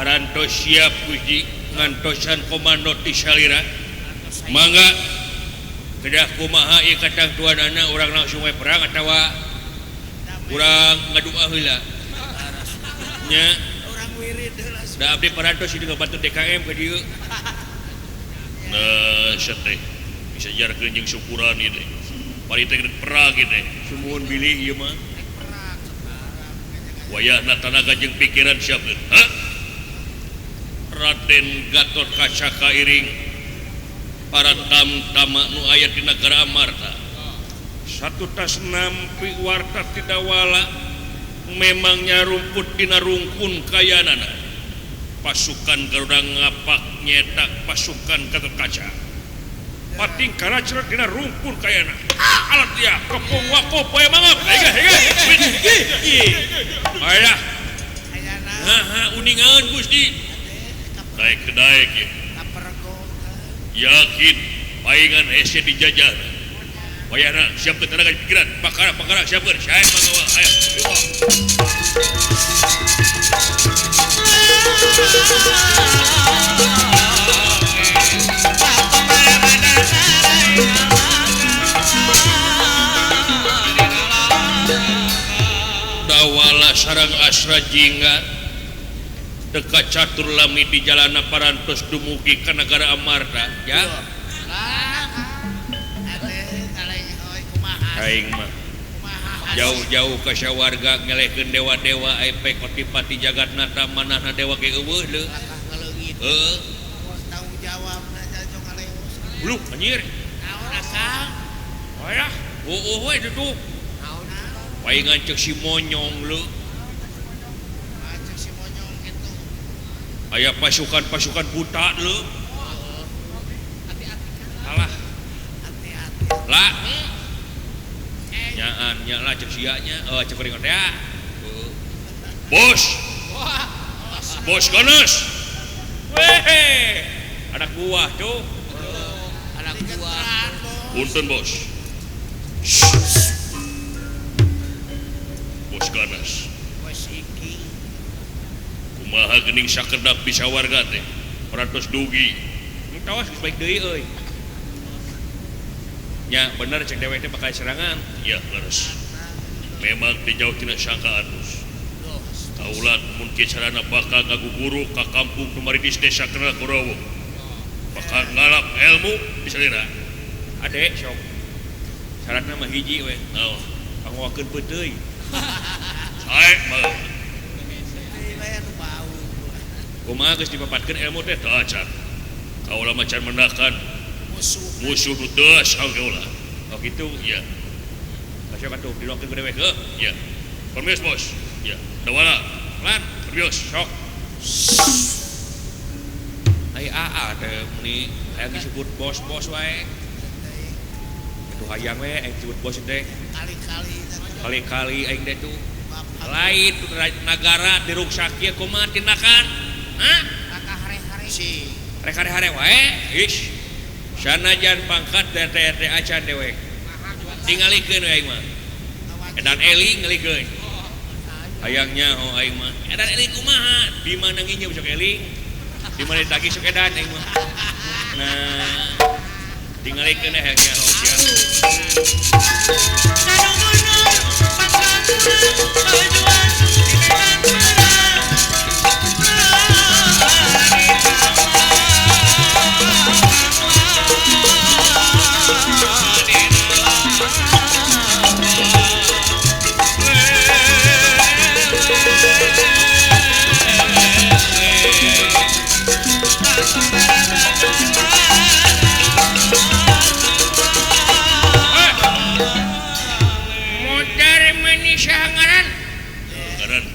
Parantos siap Gusti ngantosan komando ti salira. Mangga kedah kumaha ieu katangtuanana urang langsung we perang atawa urang ngadua heula. Nya urang wirid heula. Da abdi parantos ieu ngabantu DKM ka dieu. Nah, teh bisa jarkeun jeung syukuran ieu teh. Bari teh perang ieu teh. Sumuhun bilih ieu mah. Wayahna tanaga jeung pikiran siapkeun. Hah? Raden Gatot Kaca kairing para tamtama nu aya di negara Amarta. Satu tas nampi warta tidak wala memangnya rumput dina rungkun kayanana. Pasukan Garuda ngapak nyetak pasukan Gatot Kaca. Pating karacret dina rungkun kayana. Ah, alat dia kepung wako poe mangap. Hege hege. Aya. Ha uningan Gusti. Daek daek ya. Yakin paingan hese dijajah. Wayahna siap ke tenaga pikiran, pakara pakara siap ke saya manggawa ayo. Dawala sarang Asra Jingga teka catur lami di jalana parantos dumugi ka nagara Amarta ya. Aing mah jauh-jauh ka sawarga ngelehkeun dewa-dewa ai pek pati jagatnata manahna dewa ge eueuh leuh. Heuh. Tanggung jawabna jajong ngaleus. Lu anjir. Naon akang? Aya, heueuh we duduk. Naon? Paingan ceuk si monyong leuh. Ceuk si monyong kitu. Aya pasukan-pasukan buta leuh. Hati-hati. Alah. Hati-hati. Lah. Nyaan nya lah ceuk sia nya. Oh ceuk kuring teh. Bos. Bos Ganes. Weh. Anak buah tuh. Anak buah. Punten bos. Bos Ganes. Bos iki. Kumaha geuning sakedap bisa warga teh. Parantos dugi. Tawas geus baik deui euy. Nya bener cek dewek teh bakal serangan. Ya leres. Memang dijauh tina sangkaan bos. Kaulan mun kieu carana bakal ngaguguru ka kampung nu maridis desa Kenal Kurawa. Bakal ngalap ilmu di salira. Ade sok. Syaratna mah hiji we. Naon? Pangowakeun peuteuy. Sae mah. Kumaha geus dipapatkeun ilmu teh teu acan. Kaula mah can mendakan musuh nu teu kaula. Oh kitu ya. Masuk atuh dilokeun ku dewek heuh. Ya. Permios bos. Ya. Dawala. Lan, permios sok. Ai aa teh meuni hayang disebut bos-bos wae. Atuh hayang we aing disebut bos teh. Kali-kali kali-kali aing teh tuh. Lain nagara diruksak ieu kumaha tindakan? Hah? Hare-hare. Si. Rek hare-hare wae. Ish. Sanajan pangkat dan TRT acan dewek. Tingalikeun we aing mah. Edan eling ngalikeun. Hayangnya oh aing mah. Edan eling kumaha? Di mana nginjem sok eling? Di mana ditagih sok edan aing mah. Nah, tingalikeun we hayangnya oh sia.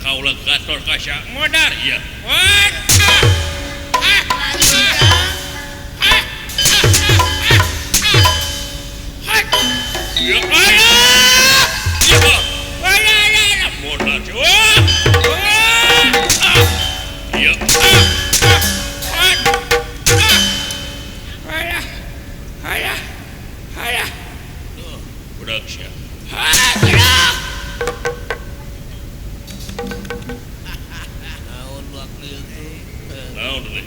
Kaula Gatot Kaca modar ya. Naon teh?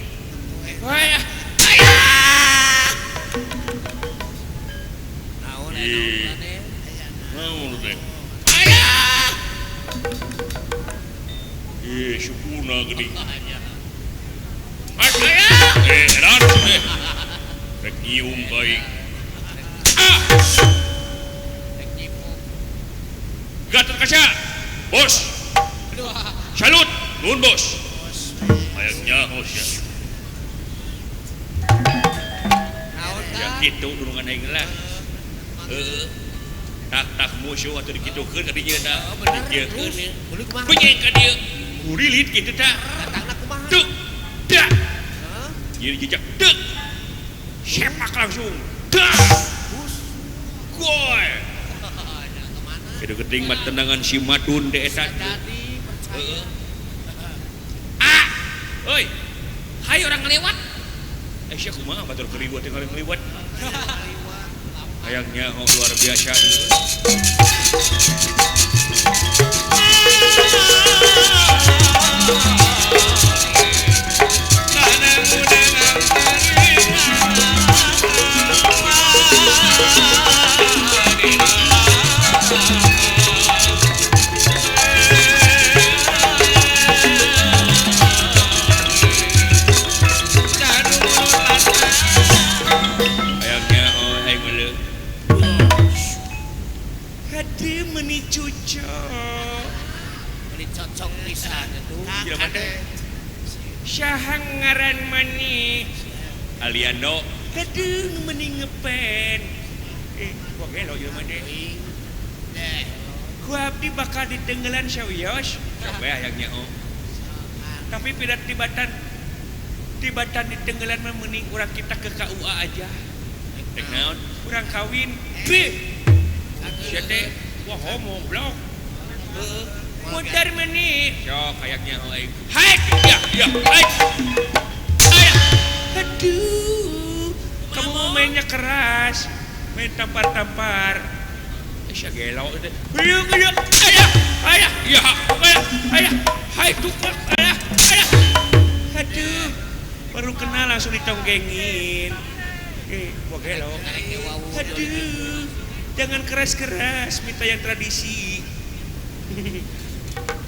Aya. Naon teh? Naon teh? Aya. Ih, sukuna geuning. Aya. Eh, edan teh. Rek nyium ka aing. Ah! Rek nyipuk. Gatot Kaca. Bos. Salut, nuhun bos. Hayang nyaho sia. Naon Ya kitu dunungan aing lah. Heeh. Tak musuh atuh dikitukeun ka dieu tah. Dikiekeun. Kunying ka dieu. Kurilit kitu tah. Datangna kumaha? Tuk. Dak. Ieu jejak tek. Sepak langsung. Dak. Gol. Kitu geuting mah tendangan si Madun teh eta. Jadi percaya. Ah. Oi. Hayo orang ngelewat. Eh sia kumaha batur keliwat teh ngaliwat. Hayang nyaho luar biasa. Hayang nyaho aing mah. Hati meni cucok. Meni cocok pisan atuh. Jelema teh. Saha ngaran mani? Aliando. Aduh meni ngepen. Eh, kok gelo jelema teh. Ku abdi bakal ditenggelan sawios. Sok we hayang nyaho. Tapi pida tibatan ditenggelan mah mending urang kita ke KUA aja. Rek naon? Urang kawin. Bih. Sia teh wah homo blok. Heeh. Muter meni. Sok hayang nyaho aing. Hai, ya, ya, hai. Aya. Aduh. Kamu mainnya keras. Main tampar-tampar. Sia gelo teh. Ieu ieu. Aya, aya, ya, aya, aya. Hai tukak, aya, aya. Aduh. Baru kenal langsung ditonggengin. Eh, wah gelo. Aduh. Jangan keras-keras, minta yang tradisi.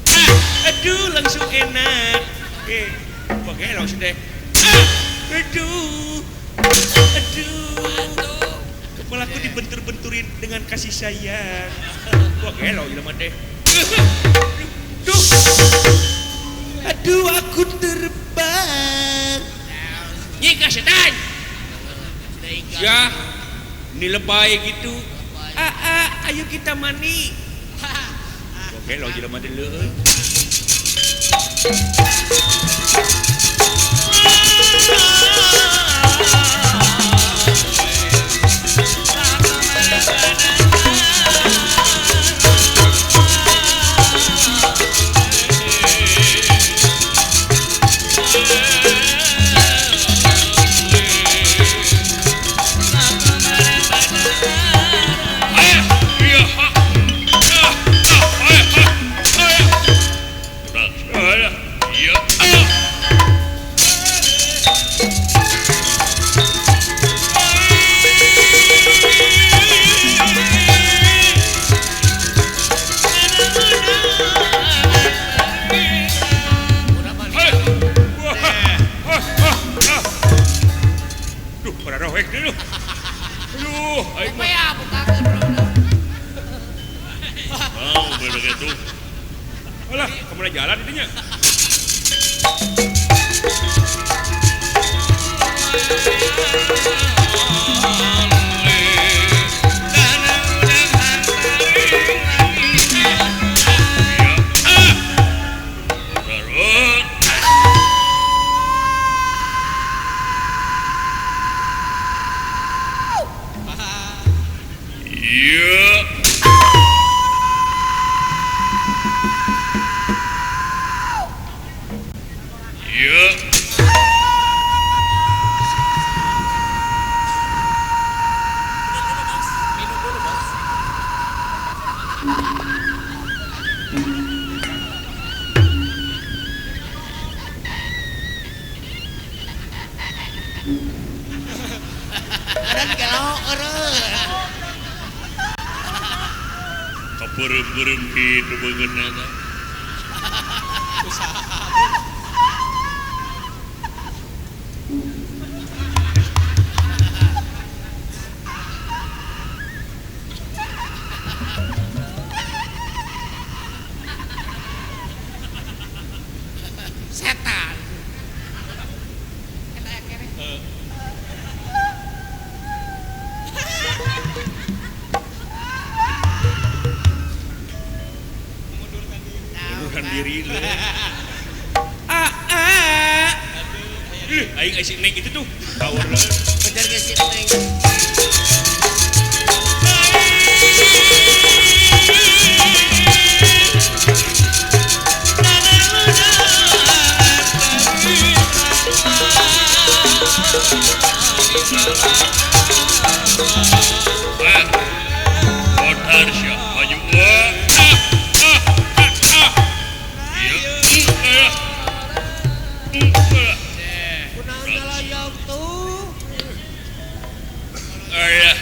Ah, aduh, langsung enak. Eh, wah gelo sudah. Ah, aduh, aduh. Kepalaku dibentur-benturin dengan kasih sayang. Wah gelo jelema teh. Aduh, aduh, aku terbang. Nyika setan. Ya, ini lebay gitu. Ah, ah, ayo kita mandi. Oke, lo jelema teh leueut. Aduh, aing mah. Mau bener gitu. Alah, kemana jalan itunya? Ada gelo eureun. Kapeureum-peureum kitu beungeutna teh. Usaha. Setan. Eta aya keneh. Mengundurkan diri. Ah ah. Ih, aing si Neng itu tuh. Power. Bener ge si Neng. Ah. Kotar sia maju. Ah ah ah ah. Ieu. Ah. Kunaon ngalayong tuh? Ayah,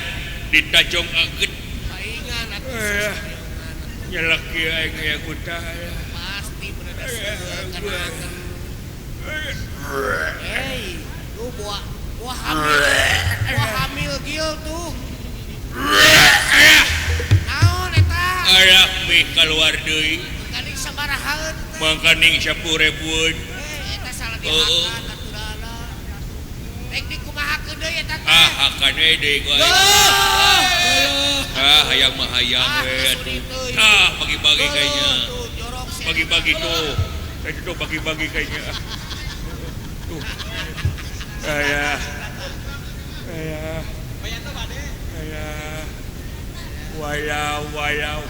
ditajong aget. Saingan atuh. Ayah. Nyelak ieu aing aya kutah. Pasti bener kenangan. Hei, tuh buah buah hamil. Buah hamil gil tuh. Naon eta? Ayah mih keluar deui. Mangkaning sabarahaeun teh. Mangkaning 10.000-eun. Eta salah dihakan aturana. Rek dikumahakeun deui eta teh. Ah, hakan we deui ku aing. Ah, hayang mah hayang we atuh. Ah, bagi-bagi kayaknya. Bagi-bagi tuh. Itu tuh bagi-bagi kayaknya. Tuh. Ayah. Ayah. Ayah. Walau walau.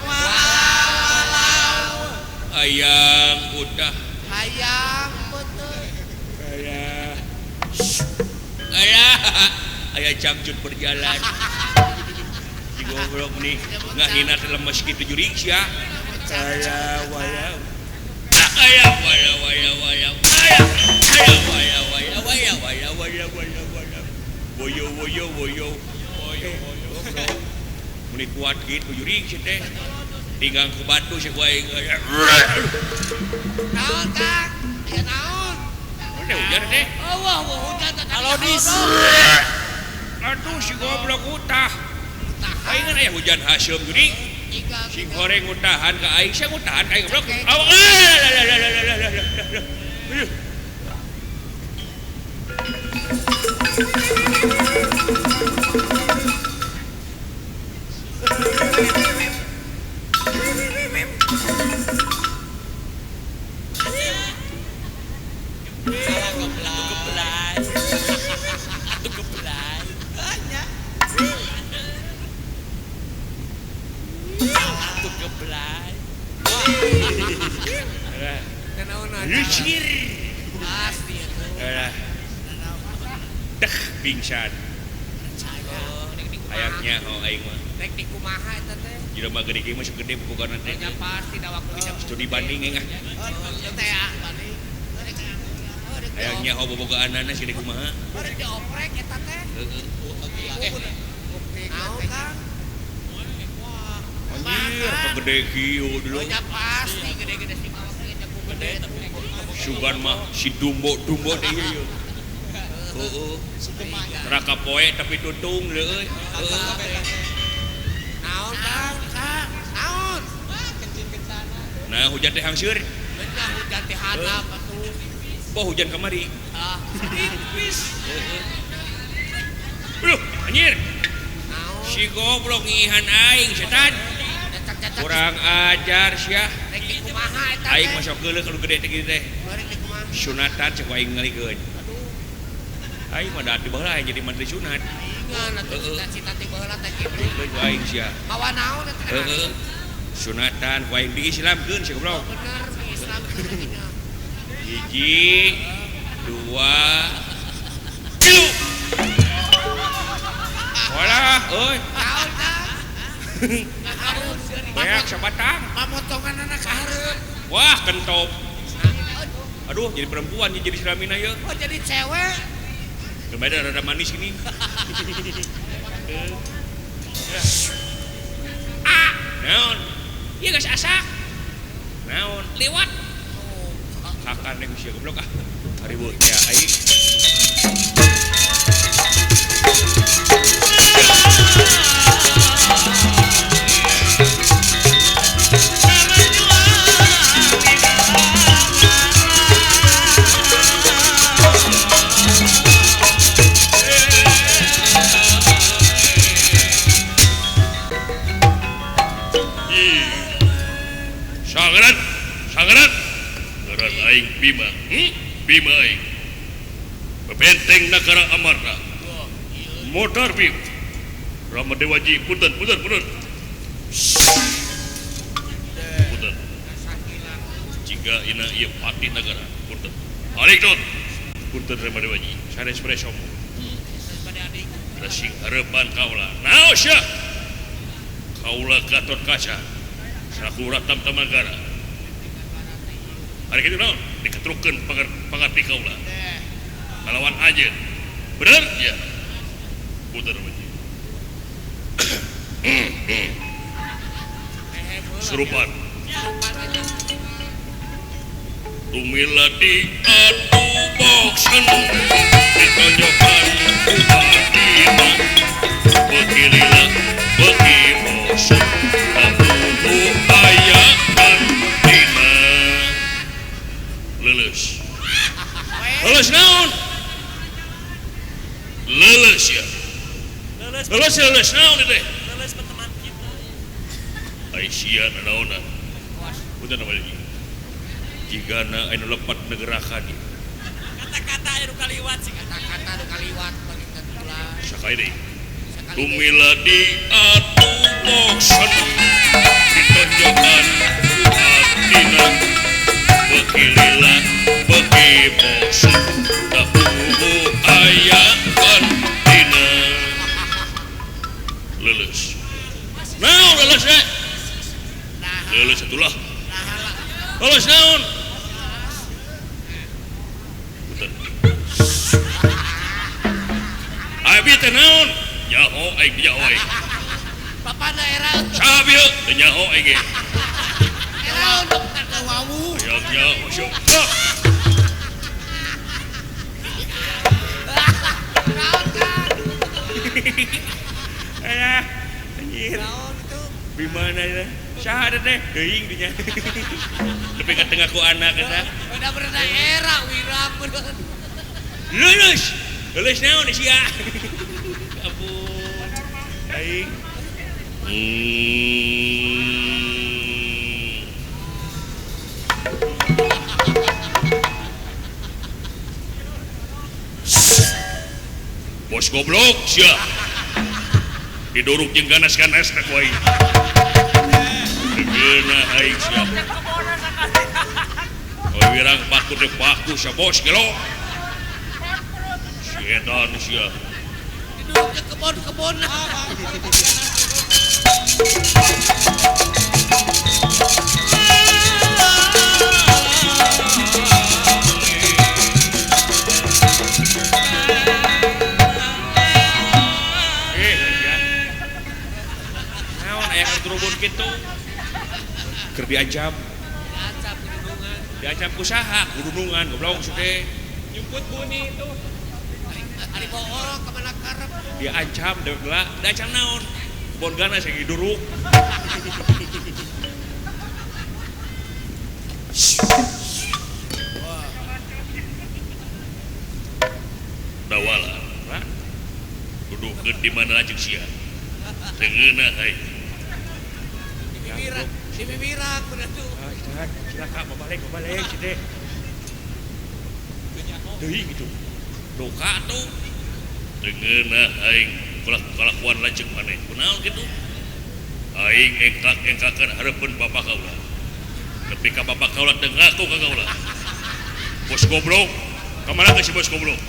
Ayang udah. Hayang betul. Ayah. Ayah. Ayah cangcut berjalan. Digoblok nih. Ngahina lemes kitu jurik sia. Ayah walau. Ayah walau walau walau. Ayah. Ayah walau walau walau walau walau walau walau. Boyo boyo boyo. Boyo boyo. Meni kuat gitu jurik sia teh. Tinggal ku batu sia ku aing. Naon Kang? Aya naon? Udah hujan teh. Oh, wah, hujan teh. Alodis. Aduh si goblok utah. Aing kan aya hujan haseum jurik. Sing horeng ngutahan ka aing, sia ngutahan ka aing goblok. Awak. Salah geblay. Atuh geblay. Nya. Atuh geblay. Lucir. Pasti atuh. Alah. Deh pingsan. Hayangnya ho aing mah. Rek dikumaha eta teh? Jelema gede ge mah segede bogana teh. Nya pasti da waktu bisa studi banding aing ah. Teh ah banding. Hayangnya ho bobogaanana si kumaha. Rek dioprek eta teh. Heeh. Naon Kang? Anjir, gede kieu dulu. Nya pasti gede-gede si mawak ge jago gede. Sugan mah si Dumbo-Dumbo teh ieu. Heeh. Raka poe tapi tutung leuy. Heeh. Naon Kang? Kang, naon? Kencing kencana. Nah, hujan teh hangseur. Bener hujan teh handap atuh. Boh hujan kamari. Ah, tipis. Heeh. Aduh, anjir. Naon? Si goblok ngihan aing setan. Kurang ajar sia. Rek dikumaha eta teh? Aing masuk geuleuh kalau gede teh kitu teh. Rek dikumaha? Sunatan cek aing ngalikeun. Aing mah da baheula aing jadi menteri sunat. Ingan atuh cita-cita teh baheula teh kitu. Geus aing sia. Mawa naon eta teh? Heeh. Sunatan ku aing diislamkeun sia goblok. Bener diislamkeun nya. 1, 2, 3. Walah euy. Naon tah? Banyak sabatang. Pamotongan anak hareup. Wah, kentop. Aduh, jadi perempuan jadi Islamina ieu. Oh, jadi cewek. Kemarin rada manis ini. Ah, naon? Ieu geus asak. Naon? Liwat. Kakan deui sia goblok ah. Ribut ya aing. Sangaran, sangaran. Ngaran aing Bima. Bima aing. Benteng Nagara Amarta. Motor Bim. Rama Dewaji punten punten punten. Punten. Jika ina ieu patih nagara punten. Balik don. Punten Rama Dewaji. Sanes bade sombong. Resing hareupan kaula. Naon sia? Kaula Gatot Kaca. Sakura tam-tam negara. Hari kitu naon? Diketrukeun pangarti kaula. Ngalawan anjeun. Bener? Ya. Puter waji. Serupan. Tumila di adu boksen ditonjokan ku adina. Beuki lila beuki bosen kabuhu aya kantina. Leuleus. Leuleus naon? Leuleus ya. Leuleus leuleus naon teh? Leuleus teman kita. Ai sia naonan. Punten lagi. Jigana anu lepat negerakan ieu. Kata-kata anu kaliwat sih kata-kata anu kaliwat panginten ulah. Sakali deui. Tumila di adu boksen ditonjokan ku adina. Beuki lila beuki bosen kabuhu aya kantina. Leuleus. Naon leuleus we? Leuleus atulah. Leuleus naon? Punten. Abi teh naon? Nyaho aing nyaho aing. Bapana era. Saha bieu? Teu nyaho aing ge. Era teu wawu. Hayang nyaho sia. Naon kan? Alah, anjir. Naon itu? Bimana ya? Saha teh? Teuing dinya. Nepi ka tengah ku anak eta. Beda beda era wirang bener. Lulus. Lulus naon sia? Ampun. Aing. Bos goblok sia. Diduruk jeung ganas-ganas ka ku aing. Geuna aing sia. Oh wirang paku teh paku sia bos gelo. Si edan sia. Diduruk ke kebon-kebon. Naon aya katurubun kitu? Keur diancam. Diancam kudunungan. Diancam ku saha? Kudunungan goblok teh. Nyumput buni itu. Ari bohong ka mana karep. Diancam dewek lah, diancam naon? Kebon ganas yang diduruk. Dawala, dudukeun di mana lanceuk sia? Teu ngeunah aing. Di bibirak bener tuh. Ah, cilaka babalik babalik sia teh. Deui gitu. Doka tuh. Teu ngeunah aing kalakuan lanceuk maneh. Kunaon kitu? Aing engkak-engkakeun hareupeun bapak kaula. Nepi ka bapak kaula teu ngaku ka kaula. Bos goblok. Ka mana teh si bos goblok?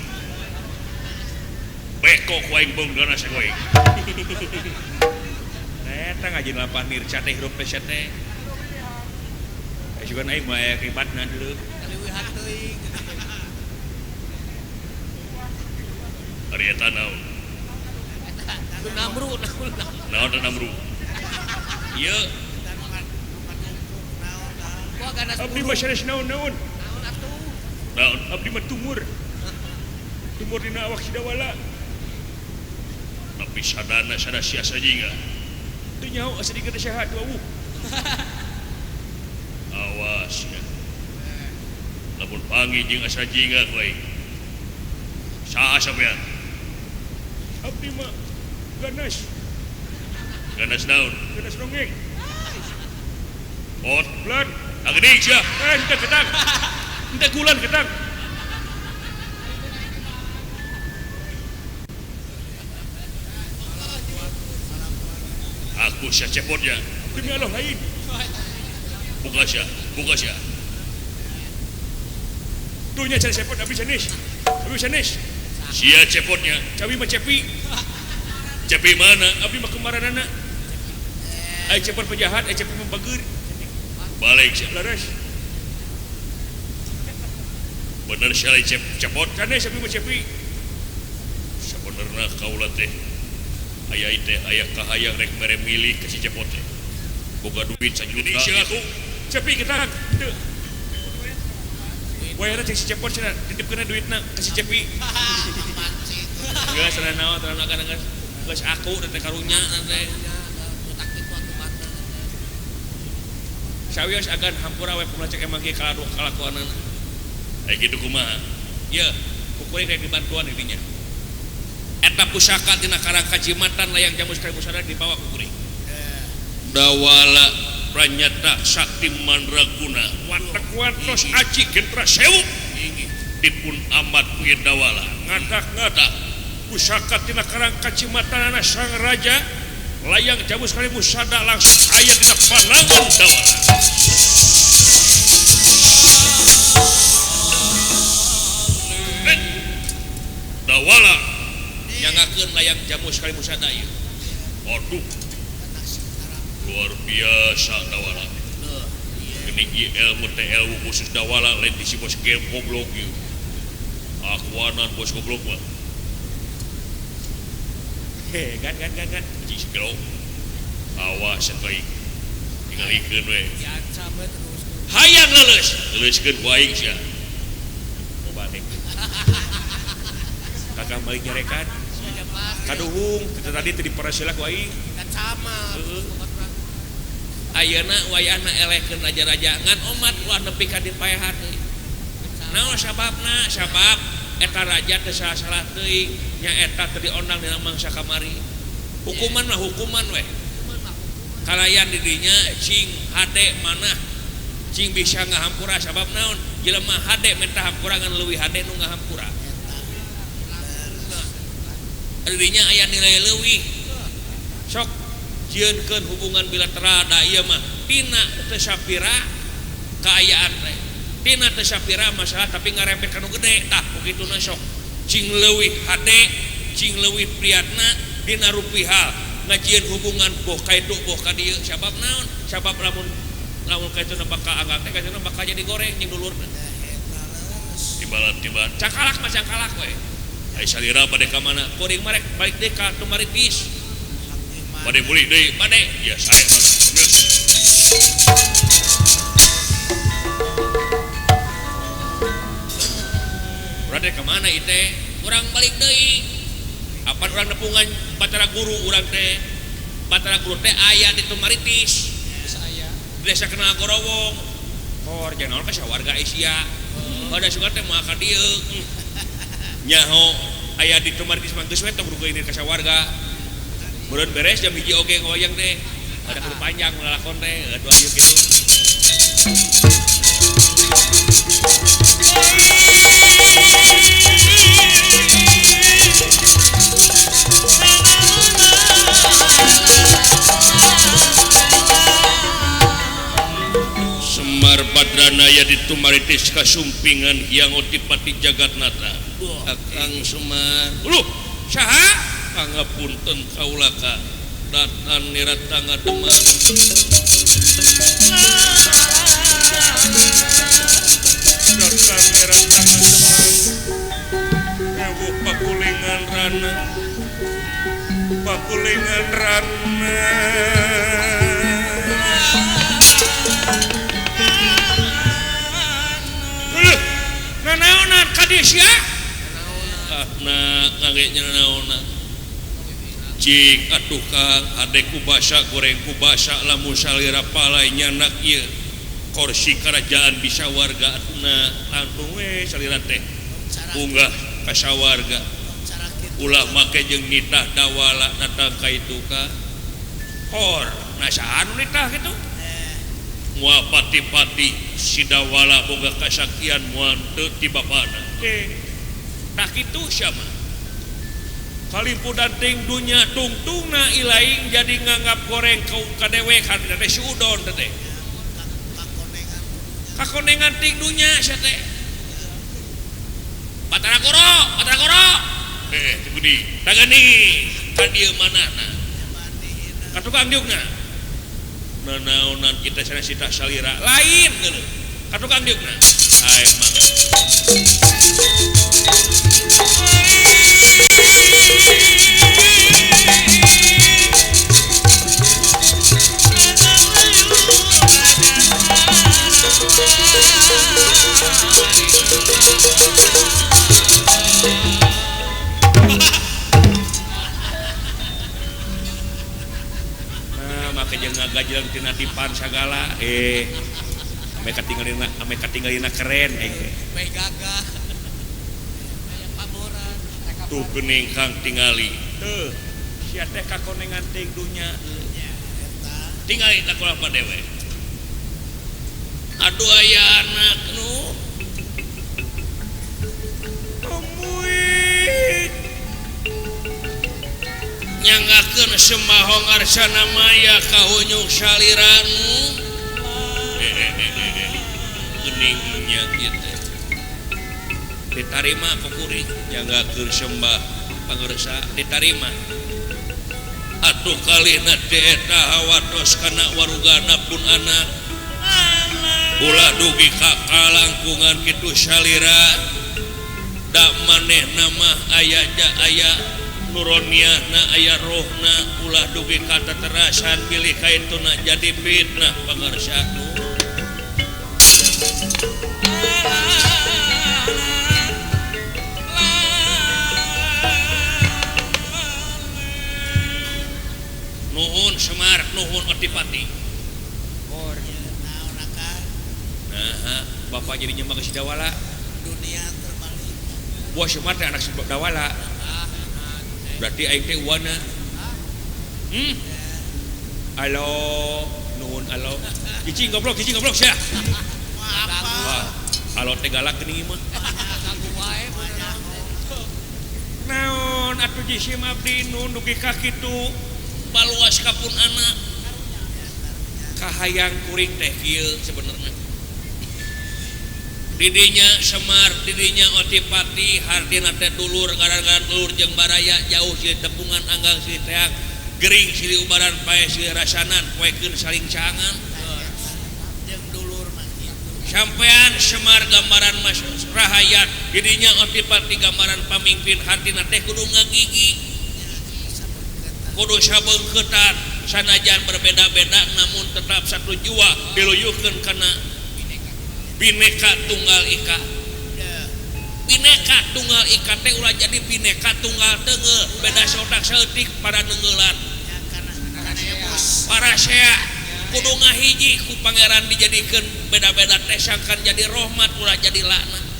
Beko ku aing beung ganas ku aing. Eta ngajin lapan nirca teh hirup teh sia teh. Aya juga aing mah aya kibatna deuleu. Kaleuwihan teuing. Ari eta naon? Eta namru Naon teh namru? Ieu abdi mah sanes naon-naon. Naon atuh? Naon abdi mah tumur. Tumur dina awak si Dawala. Tapi sadana sada sia sajinga. Teu nyaho asa digede sehat wawuh. Awas ya. Lamun panggih jeung asa jingga ku aing. Saha sampean? Abdi mah ganas. Ganas naon? Ganas dongeng. Pot bulan. Agede sia. Henteu ketang. Henteu gulan ketang. Aku sia cepotnya. Demi Allah lain. Buka sia, buka sia. Tuhnya cari cepot abis sanes. Abis sanes. Sia cepotnya, cawi mah cepi. Cepi mana? Abdi mah kemaranana. Ai cepot penjahat, ai cepi mah bager. Balik sia laras. Bener sia lain cepot sanes abdi mah cepi. Sabenerna kaula teh aya teh aya kahayang rek mere milih ka si cepot teh. Boga duit sajuta. Sia aku cepi ketang. Teu. Wayahna cek si cepot cenah titipkeun duitna ka si cepi. Geus cenah naon cenah agan geus geus aku teh karunya teh. Sawios agan hampura we kumaha cek emang kieu kalakuanana. Aya kitu kumaha? Ye, ku kuring rek dibantuan di dinya. Eta pusaka tina karang kajimatan layang jamus kalimusada dibawa ku kuring. Dawala pranyata sakti mandraguna watek wantos aji gentra sewu dipun amat ku Dawala ngadak-ngadak pusaka tina karang kacimatanana sang raja layang jamus kalimusada langsung aya dina panangan Dawala. Dawala nyangakeun layang jamus kalimusada ieu. Aduh, luar biasa Dawala. Geuning ieu ilmu teh ilmu khusus Dawala lain di si bos game goblok ieu. Akuanan bos goblok mah. He, gan gan gan gan. Cik segelo. Awas atuh aing. Tingalikeun we. Hayang leuleus, leuleuskeun ku aing sia. Mau balik. Kakak balik nyarekan. Kaduhung, kita tadi teu diparasila ku aing. Heeh. Ayeuna wayahna elehkeun raja-raja ngan omat ulah nepi ka dipaehan deui. Naon sababna? Sabab eta raja teu salah-salah teuing nya eta teu diondang dina mangsa kamari. Hukuman mah hukuman weh. Kalayan di dinya cing hade manah cing bisa ngahampura sabab naon? Jelema hade minta hampura ngan leuwih hade nu ngahampura. Di dinya aya nilai leuwih. Sok jieunkeun hubungan bilateral da ieu mah tina teu sapira kaayaan teh. Tina teu sapira masalah tapi ngarempet ka nu gede tah kukituna sok cing leuwih hade cing leuwih priatna dina rupi hal ngajieun hubungan boh ka itu boh ka dieu sabab naon? Sabab lamun lamun ka itu bakal angkat teh ka itu bakal jadi goreng jeung dulurna. Tibalan-tibalan cangkalak mah cangkalak we. Ai salira bade ka mana? Kuring mah rek balik deui ka Tumaritis. Bade mulih deui, bade. Ya sae mangga. Geus. Urang teh ka mana ieu teh? Urang balik deui. Apan urang nepungan Batara Guru urang teh. Batara Guru teh aya di Tumaritis. Bisa aya. Desa kenal Gorowong. Hor jangan ka sawarga Asia. Pada sugan teh moal ka dieu. Nyaho aya di Tumaritis mah geus we tong rugeun ka sawarga. Meureun beres jam 1 oge ngawayang teh. Ada kudu panjang lalakon teh, aduh ayeuna kitu. Semar Badranaya di Tumaritis kasumpingan Hyang Otipati Jagatnata. Akang Semar. Uluh, saha? Pangapunten kaula ka datan niratanga Demang. Datang niratanga Demang. Ewuh pakulingan raja. rana pakulingan rana. Nanaonan ka dieu sia? Ah, na naonan. Cik atuh Kang hade ku basa goreng ku basa lamun salira palai nyanak ieu kursi kerajaan bisa warga atuna langsung we salira teh unggah ka sawarga ulah make jeung nitah dawala datang ka itu ka kor nasaan nitah kitu moal pati-pati si dawala boga kasakian moal teu ti bapana tah kitu sia mah kalimpudan ting dunya tungtungna ilaing jadi nganggap goreng kau kadewekan teh si udon teh kakonengan ting dunya sia teh Batara Goro Batara Goro teh budi tagani ka dieu manana ka tukang diukna nanaonan kita sanes sita salira lain geuleuh ka tukang diukna hae mangga. Nah, make jeung ngagajeung tina dipan sagala ame katinggalina keren we gagah tuh geuning Kang tingali teuh sia teh kakonengan ting dunya tingali ta kula dewe aduh aya anak nu temuit nyanggakeun semahong arsana maya kahunyuk saliranu geningnya ieu teh ditarima ku kuring nyanggakeun sembah pangersa ditarima atuh kalihna teh eta hawatos kana warugana pun anak ulah dugi ka kalangkungan kitu salira da manehna mah aya ja aya nuroniahna aya rohna ulah dugi ka teterasan bilih kaituna jadi fitnah pangersa. Nuhun Semar, nuhun Otipati. Nah, bapak jadi nyemak ke si Dawala. Dunia terbalik. Buah Semar teh anak si Dawala. Berarti aing teh uwana. Halo, nuhun halo. Cicing goblok sia. Wah, halo teh galak geuning ieu mah. Naon atuh jisim abdi nun dugi ka kitu. Baluas kapun anak kahayang kuring teh kieu sebenarnya didinya Semar didinya Otipati hardina teh dulur ngaran-ngaran dulur jeung baraya jauh silih tepungan anggang silih teang gering silih ubaran pae silih rasanan poekeun saling caangan jeung dulur mah kitu sampean Semar gambaran mas rahayat didinya Otipati gambaran pamimpin hardina teh kudu ngagigi kudu sabeungkeutan sanajan berbeda-beda namun tetap satu jua diluyuhkeun kana bineka tunggal ika. Bineka tunggal ika teh ulah jadi bineka tunggal teunggeul beda sotak saeutik pada neungeulan parasea kudu ngahiji ku pangeran dijadikeun beda-beda teh sangkan jadi rahmat ulah jadi laknat.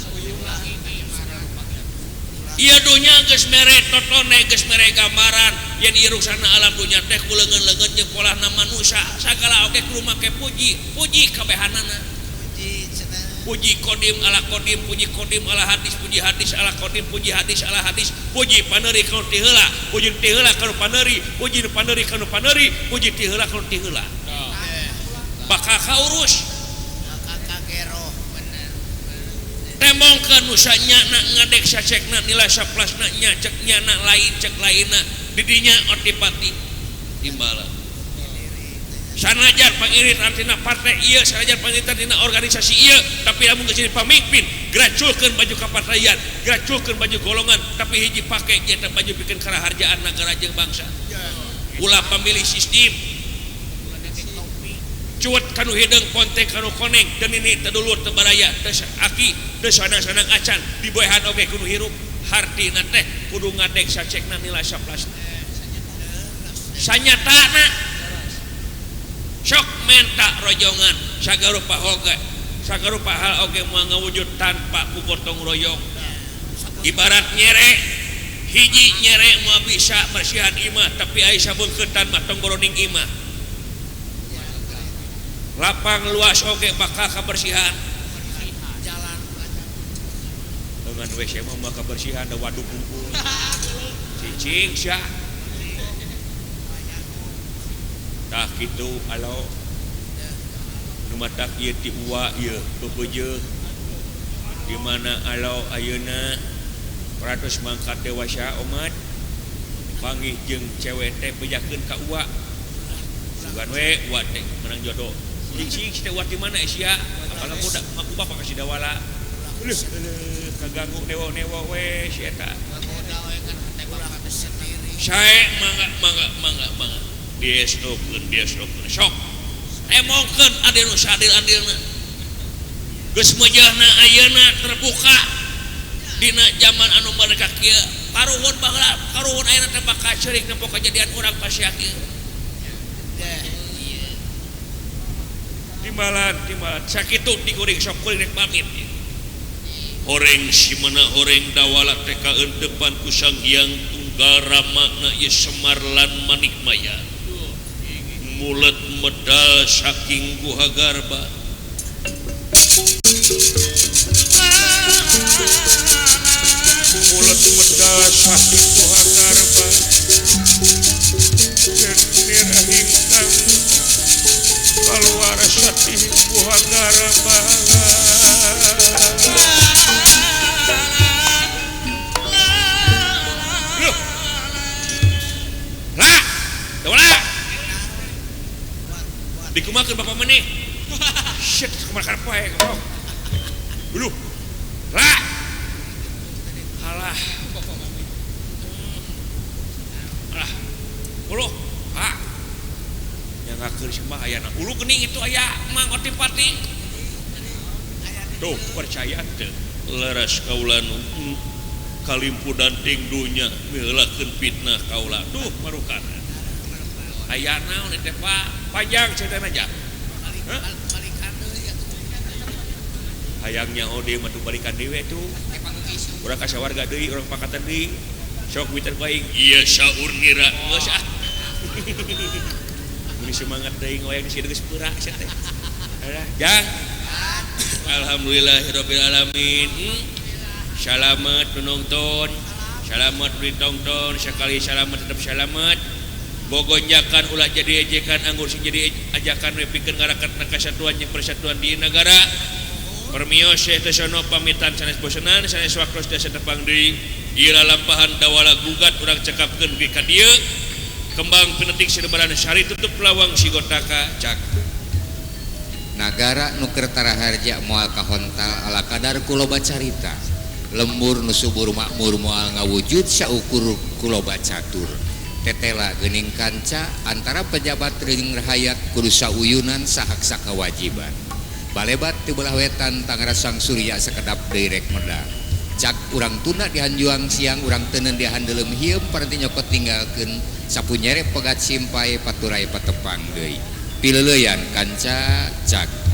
Ieu dunya geus mere totone geus mere gambaran yen ieu rusana alam dunya teh ku leungeun-leungeun jeung polahna manusia sagala oge kudu make puji puji kabehanana puji kodim ala kodim puji kodim ala hadis puji hadis ala kodim puji hadis ala hadis puji paneuri kanu ti heula puji ti heula kanu paneuri puji paneuri kanu paneuri puji ti heula kanu ti heula bakal kaurus temongkeun nu sanyana ngadek sacekna nilai saplasna nya cek nyana lain cek lainna didinya Otipati timbala Sanajan pangiritan tina partai ieu, sanajan pangiritan tina organisasi ieu, tapi lamun geus jadi pamimpin, graculkeun baju kapartaian, graculkeun baju golongan, tapi hiji pake eta baju pikeun karaharjaan nagara jeung bangsa. Ulah pamilih sistem. Cuet kanu hideung ponte kanu koneng, teu nini teu dulur teu baraya, teu aki, teu sanang-sanang acan, diboehan oge kudu hirup. Hartina teh kudu ngadek sacekna nilai saplasna. Sanyatana sok menta rojongan sagarupa oge sagarupa hal oge moal ngawujud tanpa ku gotong royong. Ibarat nyere hiji nyere moal bisa bersihan imah tapi ai sabeungkeutan mah tong boroning imah. Lapang luas oge bakal kabersihan. Dengan WC mah moal kabersihan da waduk kumpul. Cicing sia. Tah kitu alo nu matak ieu ti uwa ieu pepeujeuh di mana alo ayeuna ratus mangkat dewasa omat panggih jeung cewek teh bejakeun ka uwa sugan we uwa teh menang jodoh cicing teh uwa di mana sia apalah budak aku bapak kasih dawala leuh leuh kaganggu newo-newo we si eta sae mangga mangga mangga mangga diestokeun diestokeun sok emongkeun adil nu sadil-adilna geus mejahna ayeuna terbuka dina zaman anu mereka kieu karuhun baheula karuhun ayeuna teh bakal ceurik nempo kajadian urang pasiah kieu timbalan timbalan sakitu dikuring sok kuring rek pamit horeng simena horeng dawala teh kaentepan ku Sang Hyang Tunggal Ramana ieu Semar lan Manikmaya mulet medal saking guha garba mulet medal saking guha garba cenir hingkang keluar saking guha garba. Lah, lah. Dikumakeun bapak maneh. Shit, kumaha poe goblok. Uluh. Lah. Alah. Alah. Uluh. Ha. Nyangakeun sembah ayana. Ulu geuning itu aya Mang Otipati. Tuh, percaya teu. Leres kaula nu kalimpu danting dunya miheulakeun fitnah kaula. Duh, marukana. Aya naon teh Pak? Panjang ceritana aja. Hayang nyaho deui mah balikan deui we tuh. Urang ka sawarga deui, urang pakatan deui. Sok miter ku aing. Ieu saur nira. Geus ah. Meuni semangat deui ngoyang di sieu geus peurak sia teh. Alah, jang. Alhamdulillahirabbil alamin. Salamet nu nonton, salamet nu ditongton, sakali salamet tetep salamet. Bogonjakan ulah jadi ejekan anggur sing jadi ajakan we pikeun ngaraketna kasatuan jeung persatuan di negara. Permios teh sono pamitan sanes bosenan sanes waktos dasa tepang deui. Ieu lalampahan dawala gugat urang cekapkeun dugi ka dieu. Kembang pinetik sirebaran sari tutup lawang sigotaka cak. Nagara nu keur taraharja moal kahontal ala kadar ku loba carita. Lembur nu subur makmur moal ngawujud saukur ku loba catur. Tetela geuning kanca antara pejabat jeung rahayat kudu sauyunan sahak sakawajiban. Balebat ti belah wetan Tangerang Sang Surya sakedap deui rek medal. Cak urang tuna dihanjuang siang urang teuneun dihandelem hieum paranti nyokot tinggalkeun sapu nyere pegat simpai paturai patepang deui. Pileuleuyan kanca cak.